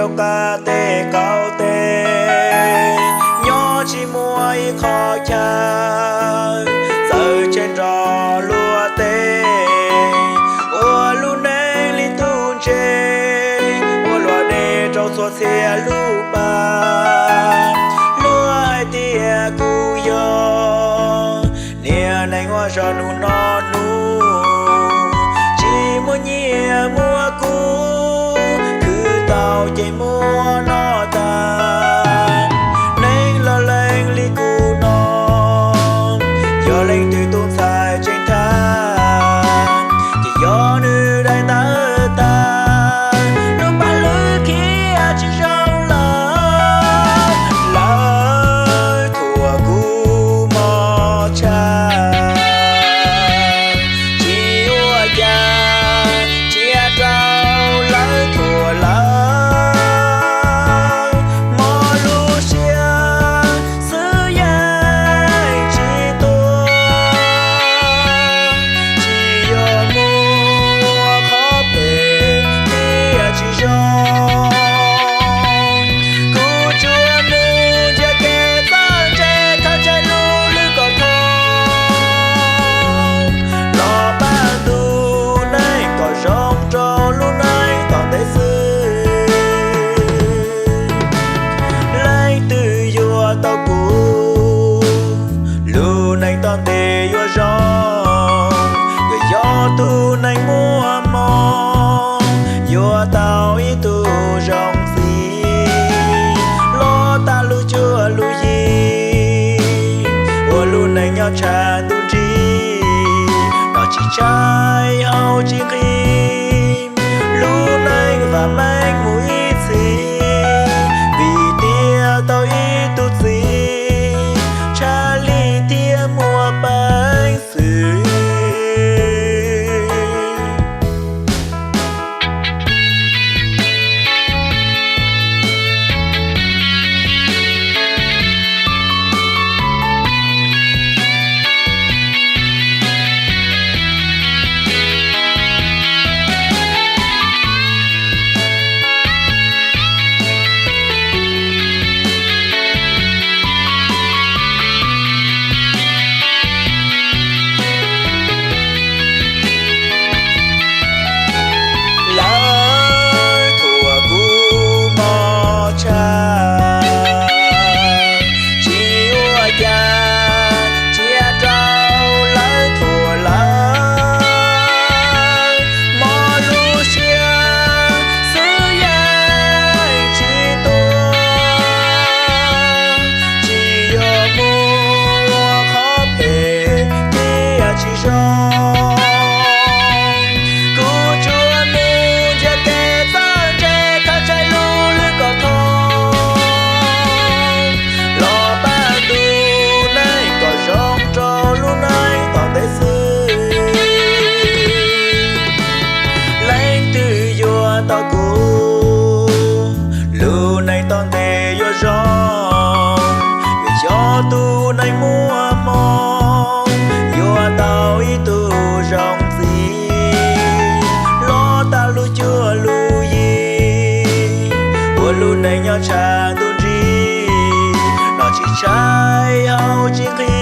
rau qab teb qaum teb, nyob tsis muaj ib qho chaw, txawm tseg nrog luag teb, ua lub neej li tub ntse, ua luam dej rau txhua txhia lub pas. Luag hais tias kuv yog niag neeg ua zog nus no nus, tsis muaj nyiaj muaj kub, khwv tau ces muab noj tag. Neeg loj leej li kuv no, yog leej twg tus ntxhais tseem tham, ces yog nws daim ntawv tag, lub paj lwm khiav tsis zoo lawm. Lawv thuam kuv mos tshaj, tsis ua cas, cia rau lawv thuam lawv. Mob lub siab xwb yeej tsis tuag, tsis yog muaj qhov phem thiaj tsis zoo. Kuv tsuas mus nrhiav kev txawj ntse khaws txhais lus lwm kom thoob, los pab ntuj neej kom zoo rau lub neej tom ntej xwb. Leej twg yuav tau kuv, lub neej tom ntej yuav zoo. Yuav yog tus neeg muaj hmoo, yuav tau ib tug zoo txiv, los tag lub cuab lub yig, ua lub neej nyob tshav ntuj nrig, los tsis tshaib hauv tsis nqhis. Lub neej vam meej mus ib txhis, vim tias tau ib tug txiv, tshaj lij thiab muaj peev xwm. Lawv thuam kuv mos tshaj, tsis ua cas, cia rau lawv thuam lawv. Mob lub siab xwb yeej tsis tuag, tsis yog muaj qhov phem thiaj tsis zoo. Kuv tsuas mus nrhiav kev txawj ntse khaws txhais lus lwm kom thoob, los pab ntuj neej kom zoo rau lub neej tom ntej xwb. Leej twg yuav tau kuv, lub neej tom ntej yuav zoo. Yuav yog tus neeg muaj hmoo, yuav tau ib tug zoo txiv, los tag lub cuab lub yig, ua lub neej nyob tshav ntuj nrig, los tsis tshaib hauv tsis nqhis.